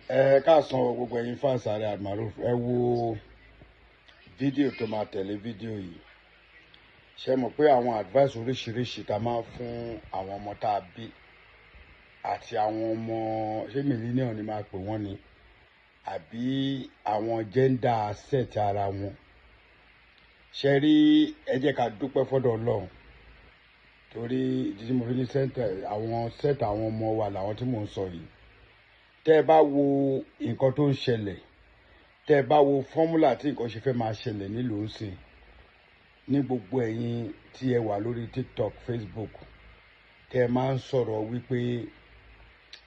Ẹ káàsán o, gbogbo ẹ̀yin fans Ààrẹ Almaroof. Ẹ wo fídíò tó máa tẹ̀lé fídíò yìí. Ṣe mọ̀ pé àwọn advice oríṣiríṣi tá a máa ń fún àwọn ọmọ tá a bí àti àwọn ọmọ, ṣé millennial ni máa pè wọ́n ni, àbí àwọn gender set ara wọn? Ṣe rí, ẹ jẹ́ ká dúpẹ́ fọ́dọ̀ Ọlọ́run, torí ìdí tí mo fi ní center àwọn set àwọn ọmọ wa làwọn tí mò ń sọ yìí. Tẹ́ ẹ bá wo nǹkan tó ń ṣẹlẹ̀, tẹ́ ẹ bá wo formula tí nǹkan ṣe fẹ́ máa ṣẹlẹ̀ nílùú ńsìn, ní gbogbo ẹ̀yin tí ẹ wà lórí TikTok, Facebook, tẹ́ ẹ máa ń sọ̀rọ̀ wípé,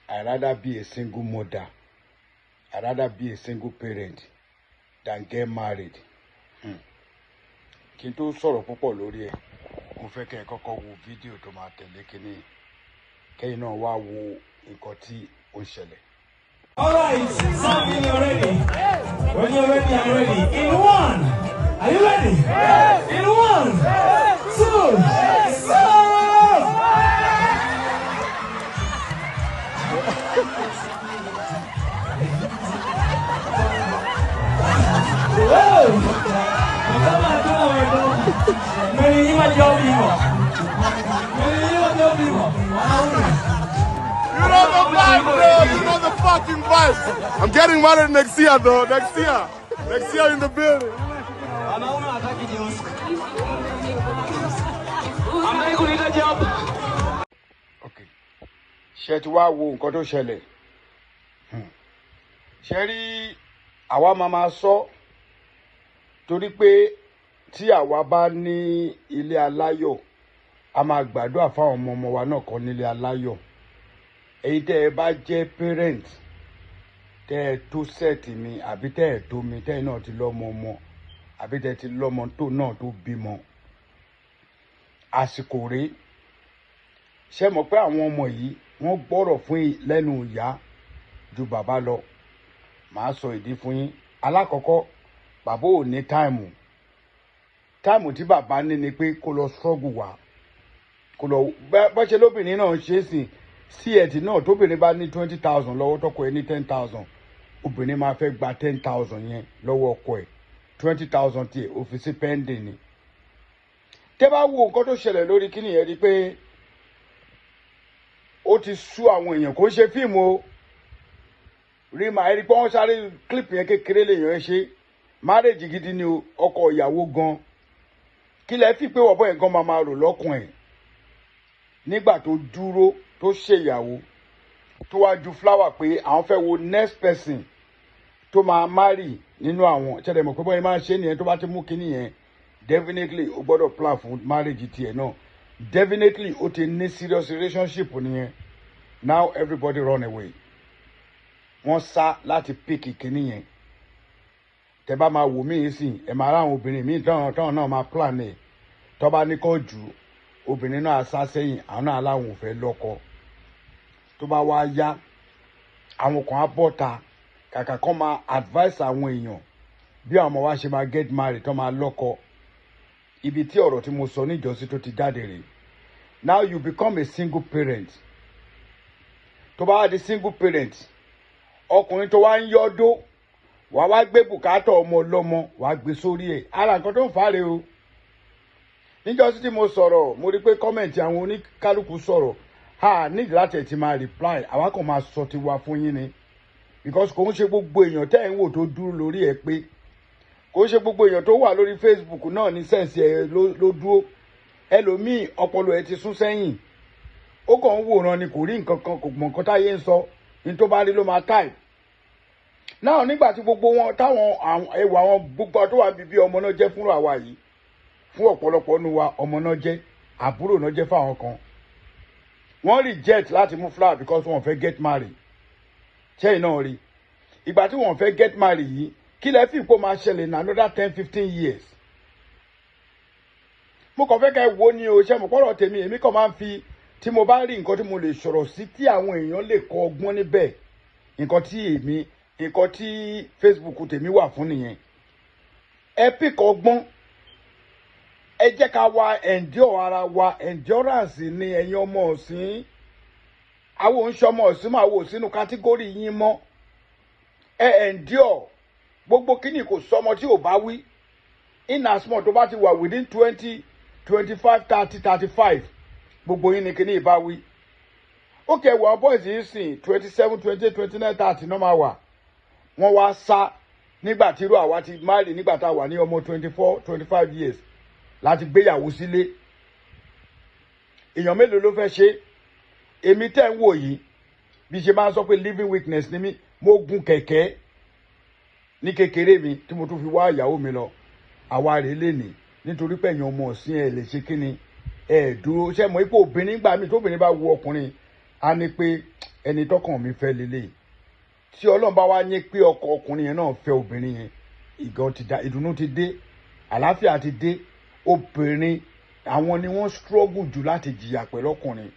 "I rather be a single mother, I rather be a single parent than get married." Kí n tó sọ̀rọ̀ púpọ̀ lórí ẹ̀, mo fẹ́ kẹ́ ẹ kọ́kọ́ wo fídíò tó máa tẹ̀lé kínní, kẹ́yìn náà wá wo nǹkan tí ó ń ṣẹlẹ̀. All right, Sammy, you're ready. When you're ready, I'm ready. In one. Are you ready? Yes. In one, two, serve. Whoa! Kama hatuna wendo. Mmeninyima job hivyo. Mmeninyima job hivyo. Wanaume. You know the vibe, bro. You know the fucking vibe. I'm getting married next year, though. Next year. Next year in the building. Wanaume hataki jeusi. Hamtaki kuniita job. Ok, ṣe ti wá wo nǹkan tó ṣẹlẹ̀? Ṣe rí, àwa máa máa sọ, torí pé tí àwa bá ní ilé aláyọ̀, a máa gbàdúrà fáwọn ọmọ ọmọ wa náà kọ́ nílé aláyọ̀. Èyí tẹ́ ẹ bá jẹ́ parent, tẹ́ ẹ tó set mi, àbí tẹ́ ẹ tó mi, tẹ́ ẹ náà ti lọ́mọ ọmọ, àbí tẹ́ ẹ ti lọ́mọ tó náà tó bímọ, àsìkò rèé. Ṣé mọ̀ pé àwọn ọmọ yìí, wọ́n gbọ́rọ̀ fún lẹ́nu ìyá ju bàbá lọ? Màá sọ ìdí fún yín. Alákọ̀ọ́kọ́, bàbá ò ní time. Time tí bàbá ní ni pé kó lọ struggle wá, kó lọ bọ́ ṣe. Lóbìnrin náà ṣe é sìn sí ẹ̀tì náà. Tóbìnrin bá ní 20,000 lọ́wọ́, tọkọ ẹ̀ ní 10,000, obìnrin máa fẹ́ gba 10,000 yẹn lọ́wọ́ ọkọ ẹ̀. 20,000 tiẹ̀, ó fi sí pending ni. Tẹ́ bá wo nǹkan tó ṣẹlẹ̀ lórí kíni yẹn, rí pé ó ti sú àwọn èèyàn. Kò ń ṣe fíìmù o. Rí màá rí pé wọ́n sáré clip yẹn, kékeré lèèyàn ṣe. Marriage gidi ni o, ọkọ ìyàwó gan. Kí lẹ fi pé wọ́pọ̀ yẹn gan máa máa rò lọ́kùn ẹ̀ nígbà tó dúró, tó ṣèyàwó, tó wá ju flower pé àwọn fẹ́ wo next person tó máa marry nínú àwọn? Ṣẹlẹ̀ mọ̀ pé bọ́ọ̀ yẹn máa ń ṣe nìyẹn. Tó bá ti mú kinní yẹn, definitely o gbọ́dọ̀ plan fún marriage tiẹ̀ náà. Definitely o ti ní serious relationship nìyẹn. Now everybody run away, wọ́n sá láti pick kinní yẹn. Tẹ bá máa wò míì sìn, ẹ máa ráwọn obìnrin míì táwọn náà máa plan ẹ. Tó bá ní kó jù ú, obìnrin náà sá sẹ́yìn, àwọn náà láwọn ò fẹ́ lọ́kọ. Tó bá wá yá, àwọn kan á bọ́ ta, kàkà kán máa advice àwọn èèyàn bí àwọn ọmọ wa ṣe máa get married, tó máa lọ́kọ. Ibi tí ọ̀rọ̀ tí mo sọ níjọ́sí tó ti jáde rèé. Now you become a single parent. Tó bá wá di single parent, ọkùnrin tó wá ń yọ́dó, wàá wá gbé bùkátà ọmọ ọlọ́mọ, wàá gbé sórí ẹ̀. Ara nǹkan tó ń fà á rèé o. Níjọ́sí tí mo sọ̀rọ̀, mo rí pé comment àwọn oníkálukú sọ̀rọ̀, a nídìí láti ẹ̀ ti máa reply. Àwa kàn máa sọ tiwa fún yín ni, because kò ń ṣe gbogbo èèyàn tẹ́ ẹ̀ ń wò tó dúró lórí ẹ̀, pé kò ń ṣe gbogbo èèyàn tó wà lórí Facebook náà ní sense ẹ̀ ló dúró. Ẹlòmíì, ọpọlọ ẹ̀ ti sún sẹ́yìn, ó kàn ń wòran ni, kò rí nǹkan kan, kò mọ̀ nǹkan táyé ń sọ. Ní tó bá rí ló máa type náà. Nígbà tí gbogbo wọn táwọn àwọn ẹwà àwọn gbogbo tó wà bíbí, ọmọ náà jẹ́ fúnra wa yìí. Fún ọ̀pọ̀lọpọ̀ nu wa, ọmọ náà jẹ́, àbúrò náà jẹ́ fáwọn kan. Wọ́n reject láti mú flower because wọ́n fẹ́ get married. Ṣẹ́yìn náà rí ìgbà tí wọ́n fẹ́ get married yìí, kí lẹ fi kó máa ṣẹlẹ̀ ní another 10, 15 years? Mo kàn fẹ́ kẹ́ wo ni o. Ṣe mo pọ́rọ̀ tèmi, èmi kàn máa ń fi tí mo bá rí nǹkan tí mo lè sọ̀rọ̀ sí, tí àwọn èèyàn lè kọ́ ọgbọ́n níbẹ̀. Nǹkan tí èmi, nǹkan tí Facebook tèmi wà fún nìyẹn. Ẹ pick ọgbọ́n, ẹ jẹ́ ká wá endure ara wa. Endurance ni ẹ̀yin ọmọ ọ̀sìn. Àwọn òǹṣọmọ ọ̀sìn máa wò sínú category yín mọ́. Ẹ endure gbogbo kíní. Kò sọmọ tí ò bá wí. In as much tó bá ti wà within 20, 25, 30, 35, gbogbo yín ni kíní ìbá wí. Ó kẹ́ wọ boys yìí sìn, 27, 28, 29, 30 náà máa wà. Wọ́n wá sá nígbà tí irú àwa ti marry nígbà tá a wà ní ọmọ 24, 25 years láti gbéyàwó sílé. Èèyàn mélòó ló fẹ́ ṣe? Èmi tẹ́ ń wò yìí, bí ṣe máa ń sọ pé living witness ni mí. Mo gun kẹ̀kẹ́ ní kékeré mi tí mo tún fi wá ìyàwó mi lọ. Àwa rèé lénìí, nítorí pé ẹ̀yin ọmọ ọ̀sìn ẹ̀ lè ṣe kíni, ẹ̀ dúró ṣe mọ̀ ipò obìnrin gbà mí. Tóbìnrin bá wu ọkùnrin, á ní pé ẹni tọkàn mi fẹ́ lélẹ̀. Tí Ọlọ́run bá wá ní pé ọkọ ọkùnrin yẹn náà fẹ́ obìnrin yẹn, ìgàn ti da, ìdùnnú ti dé, àlàáfíà ti dé. Obìnrin, àwọn ni wọ́n struggle jù láti jìyà pẹ̀lú ọkùnrin,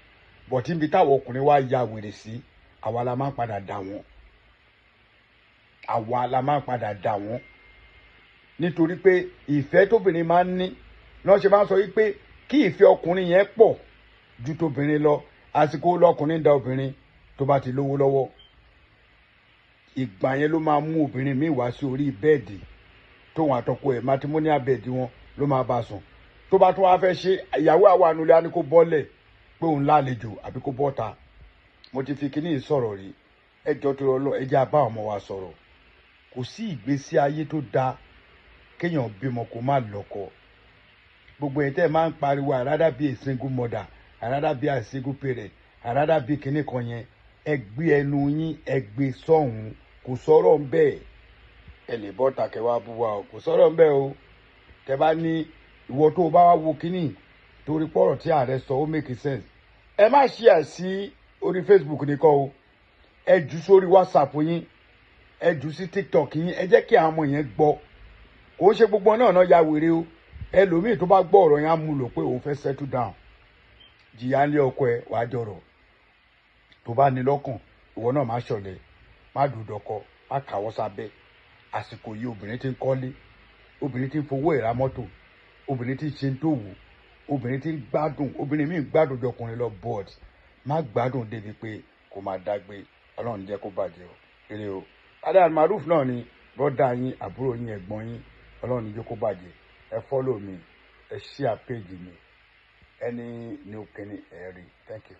but níbi táwọn ọkùnrin wá ya wèrè sí, àwa la máa ń padà dà wọ́n, àwa la máa ń padà dà wọ́n, nítorí pé ìfẹ́ tóbìnrin máa ń ní náà ṣe máa ń sọ wípé kí ìfẹ́ ọkùnrin yẹn pọ̀ ju tóbìnrin lọ. Àsìkò lọkùnrin da obìnrin tó bá ti lówó lọ́wọ́, ìgbà yẹn ló máa mú obìnrin míì wá sí orí bed tóun àtọkọ ẹ̀, matrimonial bed wọn ló máa bá sùn. Tó bá tún wá fẹ́ ṣe ìyàwó, àwọn ànulẹ̀ á ní kó bọ́lẹ̀ pé òun lálejò àbí kó bọ́ta. Mo ti fi kíní sọ̀rọ̀ rí. Ẹ jọ tó lọ, ẹ jẹ́ a bá ọmọ wa sọ̀rọ̀. Kò sí ìgbésí ayé tó dáa kéèyàn bímọ kó má lọ́kọ. Gbogbo ẹ̀ tẹ́ ẹ máa ń pariwo, "I rather be a single mother, I rather be a single parent, I rather be kinní kan" yẹn, ẹ gbé ẹnu yín, ẹ gbé sọ́hùn. Kò sọ̀rọ̀ ń bẹ́ẹ̀. Ẹ lè bọ́ tàkẹ́ wá bú wa o, kò sọ̀rọ̀ ń bẹ́ẹ̀ o. Tẹ́ bá ní ìwọ tó o bá wá wo kínní torí pọ̀rọ̀ tí ààrẹ sọ, ó make sense, ẹ má share sí orí Facebook nìkan o. Ẹ jù sórí WhatsApp yín, ẹ jù sí TikTok yín, ẹ jẹ́ kí àwọn ọmọ yẹn gbọ́. Kò ń ṣe gbogbo náà náà ya wèrè o. Ẹlòmíì tó bá gbọ́ ọ̀rọ̀ yẹn, á mú lò pé òun fẹ́ settle down. Jìyà ń lé ọkọ ẹ, wàá jọrọ̀. Tó bá ní lọ́kàn, ìwọ náà má ṣọ̀lẹ, má dùdọ̀kọ, má kàwọ́ sábẹ́. Àsìkò yìí, obìnrin ti ń kọ́lé, obìnrin ti ń fowó ẹ̀ ra mọ́tò, obìnrin ti ń ṣe tó wù, obìnrin ti ń gbádùn. Obìnrin míì gbádùn jọkùnrin lọ, but má gbádùn débi pé kò máa dágbé. Ọlọ́run jẹ́ kó bàjẹ́ o. Eré o. Adé Maruf náà ni, brother yín, àbúrò yín, ẹ̀gbọ́n yín. Ọlọ́run jẹ́ kó bàjẹ́. Ẹ follow mi, ẹ share page mi, ẹni ní òkè ní ẹ̀rí. Thank you.